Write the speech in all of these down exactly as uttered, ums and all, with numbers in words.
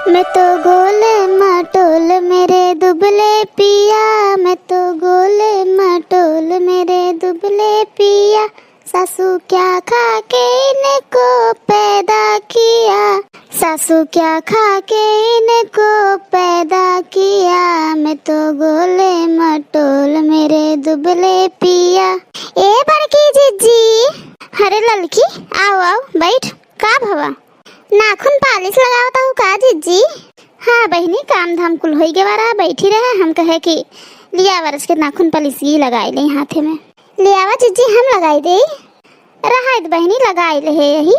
मैं तो गोल मटोल मेरे दुबले पिया, मैं तो गोल मटोल मेरे दुबले पिया। सासू क्या खा के इनको पैदा किया, सासू क्या खा के इनको पैदा किया। मैं तो गोल मटोल मेरे दुबले पिया। ए बड़की जिज्जी, अरे ललकी, आओ आओ बैठ। का भवा? नाखून पालिश लगावत हऊ का जिज्जी? हाँ बहिनी, काम धाम कुल होई गवा रहा, बैठी रहे, हम कहे कि लिया वरस के नाखून पालिश ही लगाई ले हाथे में। लियावा जिज्जी, हम लगाई दे। रहा द बहिनी, लगाई ले है यही।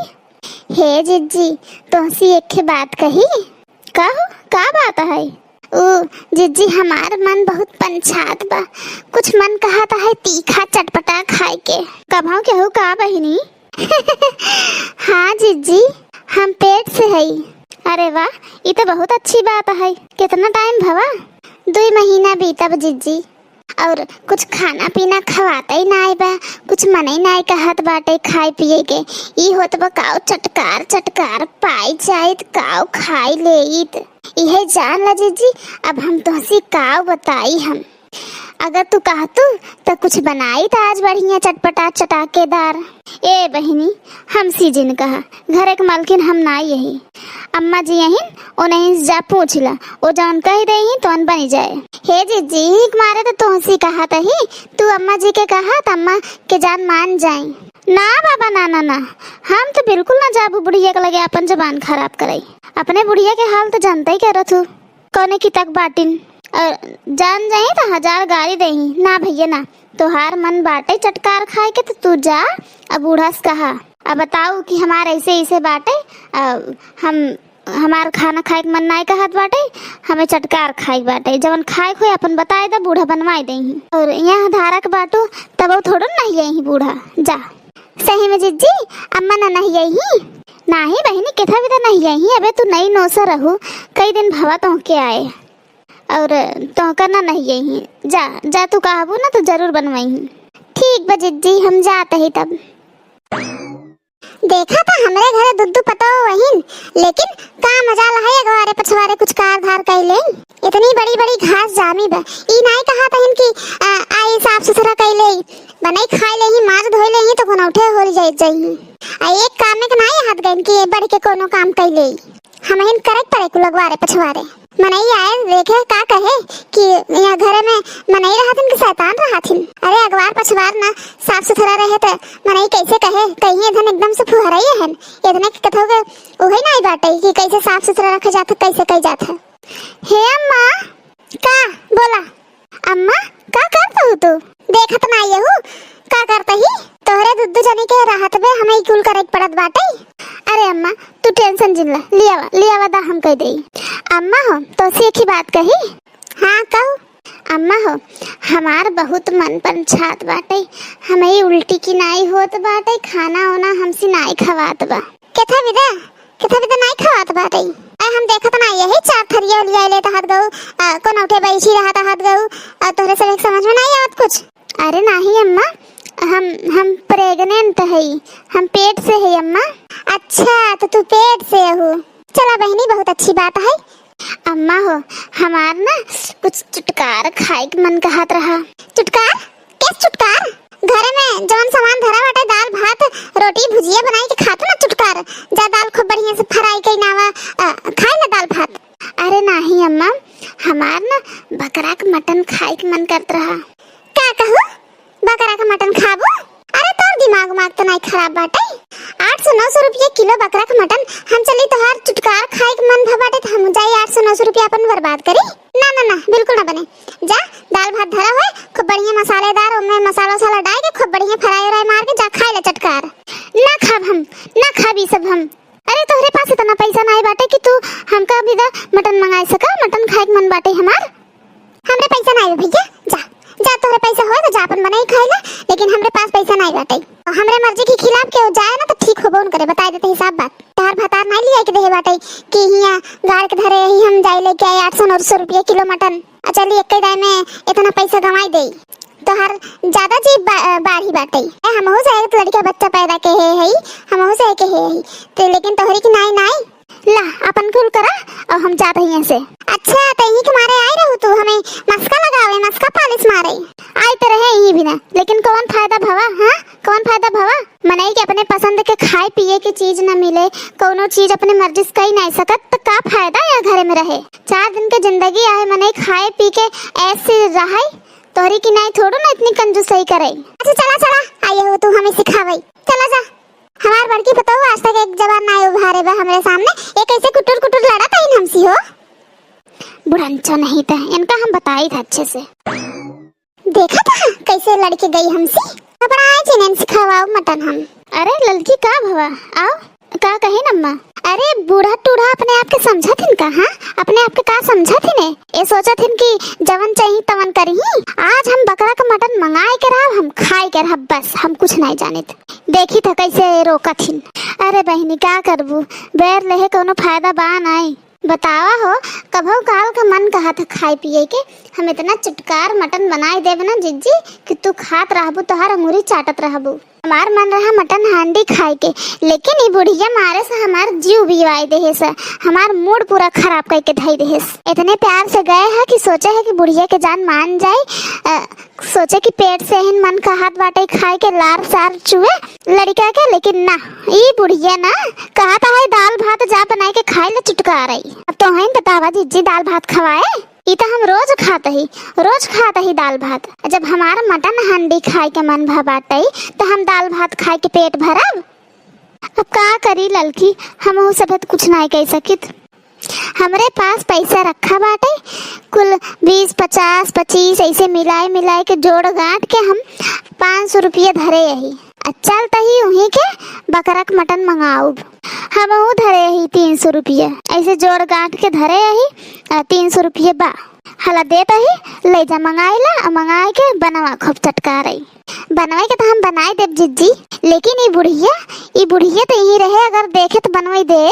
हे जिज्जी, तोहसी एक ठे बात कही। कहो, का बात है? ओ जिज्जी, हमार मन बहुत पंछात बा, कुछ मन कहत है तीखा चटपटा खाए के। कभौ केहू का बहिनी? हाँ जिज्जी, हम पेट से हई। अरे वाह, ई तो बहुत अच्छी बात है। कितना टाइम भवा? दुई महीना बीतब जिज्जी, और कुछ खाना पीना खवाते ही नाई बा, कुछ मन ही नाई कहत बाटे खाए पिए के। ई होत बा काव चटकार चटकार पाई जाइत, काव खाई लेइत। इहे जान ला जिज्जी, अब हम तोहसी काव बताई हम। अगर तू कहतू त कुछ बनाई त आज बढ़िया चटपटा चटाकेदार। ए बहिनी, हमसी जिन कहा, घरे के मालकिन हम ना यही। अम्मा जी अहिन, उन्हें जा पूछ ला, ओ जौन कह देही तौन बनी जाए। हे जिज्जी, हीक मारे त तोहसी कहा तही, तू अम्मा जी के कहा त अम्मा के जान मान जाई। ना बाबा, ना ना ना, हम तो बिल्कुल ना जाबू बुढ़िया के लगे अपन जबान खराब कराई। अपने बुढ़िया के हाल तो जानते ही करत हूँ। कौने की तक बाटिन। और जान जाई त हजार गारी देही। ना भैया ना, तोहार मन बाटे चटकार खाए के त तू जा, अब बूढ़ा से कहा, अब बताऊ कि हमार ऐसे ऐसे बाटे, अब हम, हमार खाना खाए के मन नाई कहत बाटे, हमें चटकार खाए के बाटे। जवन खाए के होई अपन बताए द, बूढ़ा बनवाए देही। और यहाँ धारा के बाटू तब थोड़ो नहीं यही बूढ़ा, जा। सही में जिज्जी, अम्मा ना नहीं यही? नाही बहिनी, केथा भी तो नहीं यही। अबे तू नई नौसर रहू, कई दिन भवा तोहके आए, और तोहका ना नहीं यही। जा जा, तू कहबू ना तो जरूर बनवाई। ठीक बा जिज्जी, हम जात ही तब। देखा था हमरे घरे दुद्दू पतो वहीन, लेकिन का मजाल है अगवारे पछवारे कुछ कार धार कैले। इतनी बड़ी बड़ी घास जामी बा, ई नाई कहा तहिन कि आ, आई साफ सुथरा कैले, बनई खाए ले ही, माज धोए ले ही तो कोनो उठे होल जाए जाई। आ एक काम में के नाई हाथ गइन कि बढ़ के कोनो काम कैले। हमहिन करे के परे कुल अगवारे पछवारे। मनई आए देखे का कहे कि यहाँ घरे में मनई रहथिन कि शैतान रहथिन। अरे अगवार पछवार ना साफ सुथरा रहे त मनई कैसे कहे, कहीं इधन एकदम से फुहराई हन। इतने के कथो के उहे नाई बाटे कि कैसे साफ सुथरा रखे जात है, कैसे कही जात है। हे अम्मा, का बोला? अम्मा, का करत हू तू? देखत नाई हू, का करत ही? तोहरे दुद्दू जनी के रहत बे हमें ई कुल करे के पड़त बाटे। अरे अम्मा, तू tension जिन ला, लियावा, लियावा दा हम कह देई। अम्मा हो, तोसे एक ही बात कही। हाँ, कहो। अम्मा हो, हमार बहुत मन पंछात बाटे, हमें ई उल्टी की नाई होत बाटे, खाना ओना हमसे नाई खवात बा। केथा बिदा, केथा बिदा नाई खवात बाटे। ए, हम देखत ना यही चार थरिया लिया ले तहत गऊ, आ, कोन उठे बैठी रहा तहत गऊ, आ, तोहरे सब एक समझ में नाई आवत कुछ। अरे नाही अम्मा, हम, हम pregnant हई, हम पेट से हई अम्मा। अच्छा, तो तू पेट से हो। चला बहिनी, बहुत अच्छी बात है। अम्मा हो, हमार ना कुछ चुटकार खाए के मन कहत रहा। चुटकार? कैस चुटकार? घरे में जवन सामान धरा बाटे, दाल, भात, रोटी, भुजिया बनाई के खात ना चुटकार। जा दाल खूब बढ़िया से fry कई नावा, अ, खाई ला दाल भात। अरे नाही अम्मा, हमार ना बकरा के मटन खाए के मन करत रहा। का कहू? बकरा के मटन खाबू? अरे तोर दिमाग उमाग तो नाई खराब बाटे? आठ सौ नौ सौ रुपया किलो बकरा के मटन, हम चली तोहार चुटकार खाए के मन भा बाटे त हम जाई आठ सौ नौ सौ रुपया अपन बर्बाद करी? ना ना ना, बिल्कुल ना बने। जा, दाल भात धरा होए, खूब बढ़िया मसालेदार, ओमे मसाला वसाला डाल के खूब बढ़िया fry व्राई मार के जा खाए ला चटकार। ना खाब हम, ना खाब ई सब हम। अरे तोहरे पास इतना पैसा नाई बाटे कि तू हमका भी दा मटन मंगाए सका, मटन खाए के मन बाटे हमार। हमरे पैसा नाई बा भैया, जा, जा तोहरे पैसा होए तो जा अपन बनाई खाए ला, लेकिन हमरे पास पैसा नाई बाटे। हमरे मर्जी के खिलाफ केहू जाए ना तो ठीक होबो न करे, बताए देते ही साफ बात। तहार भतार नाई लिया के देहे बाटे कि हियाँ गाड़ के धरे ही हम जाए लेके आए आठ सौ नौ सौ रुपया किलो मटन। आ चली एक दाए में इतना पैसा गंवाई देई। तोहार ज्यादा जी बा-, बाढ़ी बाटे। ए, हमहू से एक लड़का बच्चा पैदा के हे हई, हमहू से के हे हई। ते लेकिन तोहरी की नाई नाई। ला, अपन कुल करा, अउ हम जात हई यहाँ से। अच्छा, त यही के मारे आई रहू तू, हमें मस्का लगावे, मस्का पालिश मारे? आई त रहे यही बिना, लेकिन कौन फायदा भवा, हाँ? कौन फायदा भवा? मनई के अपने पसंद के खाए पिए के चीज न मिले, कौनो चीज अपने मर्जी से कई नाई सकत, त का फायदा या घरे में रहे? चार दिन के जिंदगी आहे, मनई खाए पी के ऐसे रहे, तोहरी की नाई थोड़ो ना इतनी कंजूसई करे। अच्छा चला, चला, आई हो तू हमें सिखावई, चला जा। हमार बड़की पतोहू आज तक एक जबान नाई उभारे बा हमरे सामने, ये कैसे कुटुर कुटुर लड़त हईन हमसी हो? बुढ़ंचो नहीं त इनका हम बताई था अच्छे से। देखा था कैसे लड़के गई हमसे। कपड़ा आए जिन्हें सिखावाओ मटन हम। अरे ललकी का भवा, आओ। का कहिन अम्मा? अरे बूढ़ा टूढ़ा अपने आप के समझत हिन का, हाँ? अपने आप के का समझत हिन? ए सोचत हिन कि जवन चाही तवन करही। आज हम बकरा का मटन मंगाए के रहब, हम खाए के रहब, बस हम कुछ नहीं जानित। देखी था कैसे रोकत हिन। अरे बहिनी का करबू, बैर लेहे कौनो फायदा बा नाई। बतावा हो, कभौ काल का मन कहत ह खाए पिए के, हम इतना चटकार मटन बनाए देब ना जिज्जी कि तू खात रहबू, तोहार अंगूरी चाटत रहबू। हमार मन रहा मटन हांडी खाए के, लेकिन ई बुढ़िया मारे से हमार जीव बिवाए देहे से, हमार मूड पूरा खराब करके धई देहे से। इतने प्यार से गए है कि सोचे है कि बुढ़िया के जान मान जाए, अ, सोचे कि पेट से हिन मन कहत बाटे खाए के, लार सार चुए लड़का के, लेकिन ना, ई बुढ़िया ना कहत है दाल भात जा बनाए के खाए ले चुटका रही। अब तो हईन बतावा जिज्जी दाल भात खवाए, ई तो हम रोज खात ही, रोज खात ही दाल भात। जब हमार मटन हांडी खाए के मन भा बाटे तो हम दाल भात खाए के पेट भरब? अब का करी ललकी, हमहू सभे तो कुछ नाई कह सकित। हमरे पास पैसा रखा बाटे, कुल बीस, पचास, पच्चीस ऐसे मिलाए मिलाए के जोड़ गांठ के हम पाँच सौ रुपया धरे यही। आ चल तही उहीं के बकरक मटन मंगाउब। हमहू धरे यही तीन सौ रुपया, ऐसे जोड़ गांठ के धरे यही, आ, तीन सौ रुपया बा। हला देत ही, ले जा मंगाई ला, आ मंगाए के बनवा खूब चटका रही। बनवाई के तो हम बनाई देब जिज्जी, लेकिन ई बुढ़िया, ई बुढ़िया तो यहीं रहे, अगर देखे तो बनवाई दे।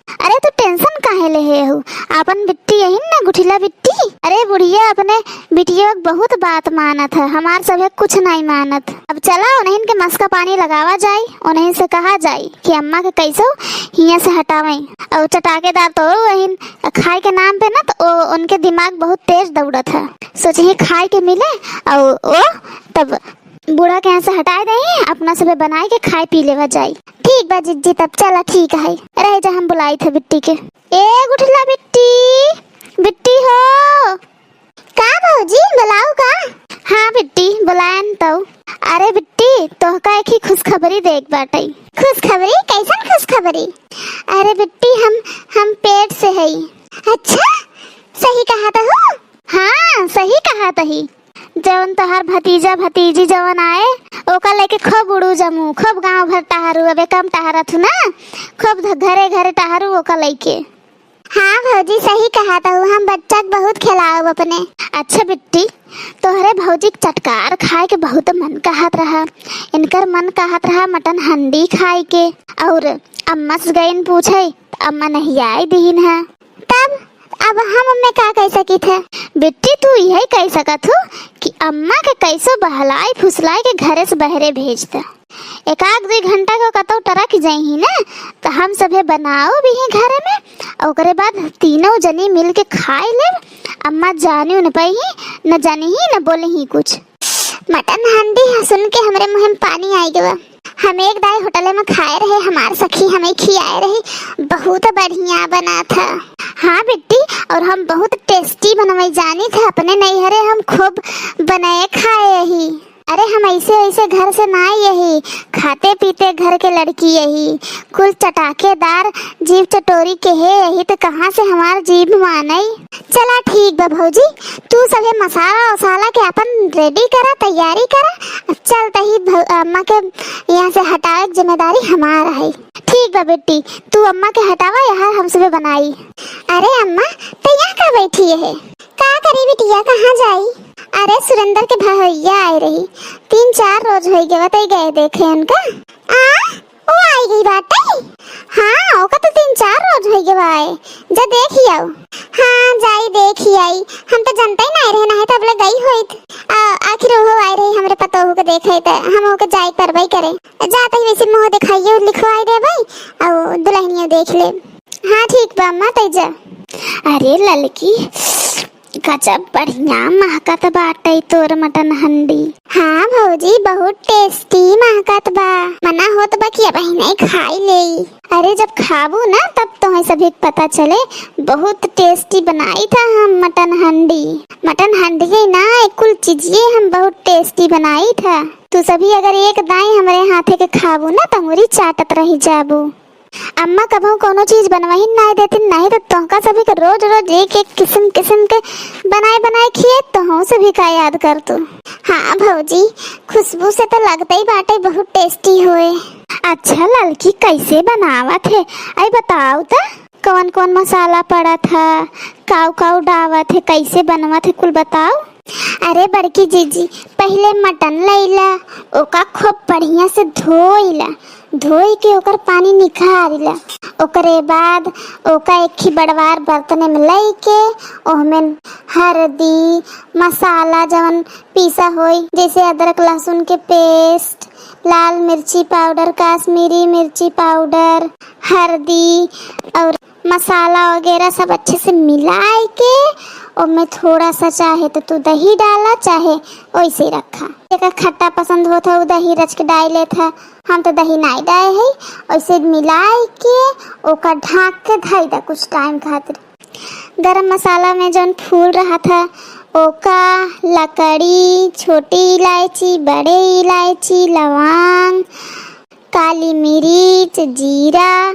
अरे तू tension काहे लेहे हऊ? आपन बिट्टी यही ना, गुठिला बिट्टी। अरे बुढ़िया अपने बिटिया के बहुत बात मानत है, हमार सभे कुछ नाई मानत। अब चला उन्हन के मस्का पानी लगावा जाई, उन्हन से कहा जाई कि अम्मा के कैसो हियां से हटावें और चटाकेदार तो वही खाए के नाम पे ना तो ओ, उनके दिमाग बहुत तेज दौड़त है। सोचे ही खाए के मिले और ओ तब बूढ़ा के यहाँ से हटाए दे, अपना सबे बनाए के खाए पी लेवा जाई। ठीक बा जिज्जी, तब चला ठीक है, रह जा, हम बुलाई थे बिट्टी के। ए गुठला बिट्टी, बिट्टी हो। का भौजी, बुलाऊ का? हाँ बिट्टी, बुलायन तो। अरे बिट्टी, तोहका एक ही खुशखबरी देख बाटई। खुशखबरी? कैसन खुशखबरी? अरे बिट्टी, हम, हम पेट से हई। अच्छा, सही कहा तो हो? हाँ, सही कहा तही। जवन तोहार भतीजा भतीजी जवन आए, ओका लेके खूब उड़ू जमू, खूब गांव भर टहरू, अबे कम टहरत हू ना, खूब घ-, घरे घरे टहरू ओका लेके। हाँ भौजी, सही कहा तहू, हम बच्चा के बहुत खिलाऊ अपने। अच्छा बिट्टी, तोहरे भौजी के चटकार खाए के बहुत मन कहत रहा, इनकर मन कहत रहा मटन हंडी खाए के, और अम्मा से गइन पूछे, अम्मा नहीं आए दीन है। तब अब हम अम्मे का कह सकित है? बिट्टी, तू यही कह सकत हो कि अम्मा के कैसो बहलाई फुसलाई के घरे से बहरे भेज द। एक आध दुई घंटा के कतौ टरक जइही ना, तो हम सभे बनाओ भी ही घरे में, ओकरे बाद तीनों जनी मिल के खाए लेब। अम्मा जानी न पही, न जानी ही, न बोले ही कुछ। मटन हांडी ह सुन के हमरे मुँह में पानी आई गवा। हम एक दाई होटल में खाए रहे, हमार सखी हमें खियाए रही, बहुत बढ़िया बना था। हाँ बिट्टी, और हम बहुत tasty बनवाई जानी थे, अपने नैहरे हम खूब बनाए खाए ही। अरे हम ऐसे ऐसे घर से ना यही, खाते पीते घर के लड़की यही, कुल चटाकेदार जीभ चटोरी के है यही, तो कहाँ से हमार जीभ मानई। चला ठीक बा भौजी, तू सभे मसाला उसाला के अपन ready करा, तैयारी करा। चल तही भौ-, अम्मा के यहाँ से हटावे के जिम्मेदारी हमार है। ठीक बा बेटी, तू अम्मा के हटावा, यहाँ हम सभे बनाई। अरे अम्मा, तो यहाँ का बैठी है? का करी बिटिया, कहाँ जाई? अरे सुरेंद्र के भैया आए रही, तीन चार रोज हो गए, तई गए देखे उनका। आ, वो आई गई बाटे। हाँ, ओका तो तीन चार रोज हो गए आए, जा देख ही आओ। हाँ, जाई देख ही आई, हम तो जानते ही नहीं रहे, नहीं तो अबले गई होइत। आ, आखिर वो आए रही हमरे पतोहू के देखे, तो हम ओके जाए करवाई करे। जाते ही वैसे मुँह दिखाइए लिखवाई दे भाई, और दुल्हनिया देख ले। हाँ ठीक बा अम्मा, तै जा। अरे ललकी, गजब बढ़िया महकत बाटे तोर मटन हंडी। हाँ भौजी, बहुत tasty महकत बा। मना होत बा कि अबहिं नहीं खाई लेई। अरे जब खाबू ना तब तोहे सभी के पता चले। बहुत tasty बनाई था हम मटन हंडी। मटन हंडी ही ना, एक कुल चीजिए हम बहुत tasty बनाई था। तू सभी अगर एक दाई हमरे हाथे के खाबू ना त अंगुरी चाटत रही जाबू। अम्मा कबहूँ कौनो चीज बनवही नाय देतिन, नाहीं त तोहका सभी के रोज रोज एक एक किस्म किस्म के बनाए बनाए खिए, तोहू सभी का याद कर तू। हाँ भौजी, खुशबू से तो लगते ही बाटे बहुत tasty होए। अच्छा ललकी, कैसे बनावत है, आई बताओ त, कौन कौन मसाला पड़त है, काऊ काऊ डावत है, कैसे बनवत है, कुल बताओ। अरे बड़की जीजी, पहिले मटन लइला, ओका खूब बढ़िया से धोइला, धोई के ओकर पानी निकारिला। ओकरे बाद ओका एक ही बड़वार बर्तन में लई के ओहमें हरदी, मसाला जवन पीसा होई, जैसे अदरक लहसुन के paste, लाल मिर्ची powder, कश्मीरी मिर्ची powder, हरदी और मसाला वगैरह सब अच्छे से मिलाए के ओमे थोड़ा सा चाहे तो तू दही डाला, चाहे ओइसे रखा। जेका खट्टा पसंद होत है, उ दही रच के डाल लेत है। हम तो दही नाई डाले है। ओइसे मिलाए के ओका ढाक के धई दा कुछ time खातिर। गरम मसाला में जौन फूल रहत है, ओका, लकड़ी, छोटी इलायची, बड़े इलायची, लवांग, काली मिर्च, जीरा,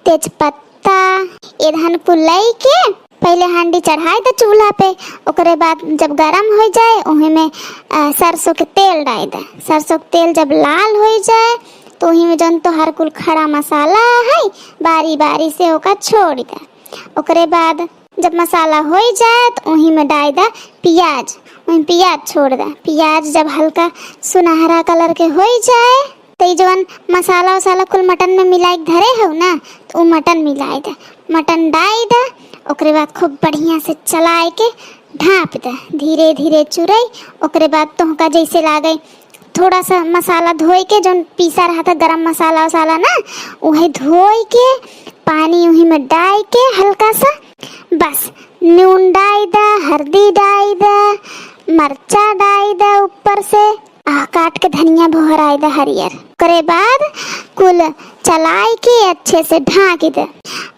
तेजपत्ता, एदहन कुल लई के पहिले हांडी चढ़ाई दे चूल्हा पे। ओकरे बाद जब गरम हो जाए, ओही में, अ, सरसों के तेल डाल दे। सरसों के तेल जब लाल हो जाए, तो ओही में जौन तोहार कुल खड़ा मसाला है, बारी बारी से ओका छोड़ दे। ओकरे बाद जब मसाला हो जाए, तो ओही में डाल दे प्याज। ओही प्याज छोड़ दे। प्याज जब हल्का सुनहरा colour के हो जाए, तो ई जवन मसाला वसाला कुल मटन में मिलाए के धरे हऊ ना, तो उ मटन मिलाए दे, मटन डाल दे। ओकरे बाद खूब बढ़िया से चलाए के ढाँप दे, धीरे धीरे चुरई। ओकरे बाद तोहका जैसे लागे, थोड़ा सा मसाला धोए के, जौन पीसा रहत है गरम मसाला वसाला ना, उहे धोए के पानी उही में डाल के हल्का सा, बस नून डाल दे, हरदी डाल दे, मरचा डाल दे ऊपर से, आ, काट के धनिया भोहराए दे हरियर। ओकरे बाद कुल चलाए के अच्छे से ढाँक दे।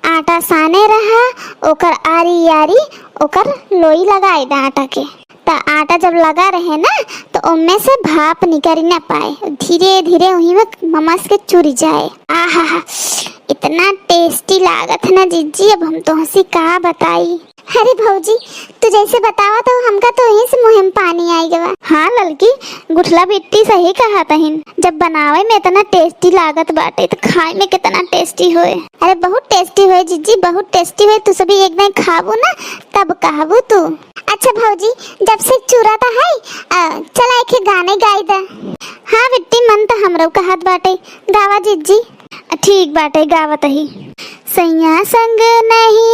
आटा साने रहा, ओकर आरी आरी ओकर लोई लगाए दे आटा के। त आटा जब लगा रहे ना, तो ओमे से भाप निकरी ना पाए, धीरे धीरे वही में ममस के चुर जाए। आहा, इतना tasty लागत है ना जीजी, अब हम तोहसी का बताई। अरे भौजी, तू जैसे बतावत हो, हमका तो यहीं से मुँह में पानी आई गवा। हाँ ललकी, गुठला बिट्टी सही कहा तहिन, जब बनावे में इतना tasty लागत बाटे, तो खाए में कितना tasty होए। अरे बहुत tasty होए जीजी, बहुत tasty होए। तू सभी एक दिन खाबू ना, तब कहबू तू। अच्छा भौजी, जब से चुरा त है, अ, चला एक गाने गाई दा। हाँ बिट्टी, मन त हमरो कहत बाटे, गावा जीजी। ठीक बाटे, गावत ही। सैया संग नहीं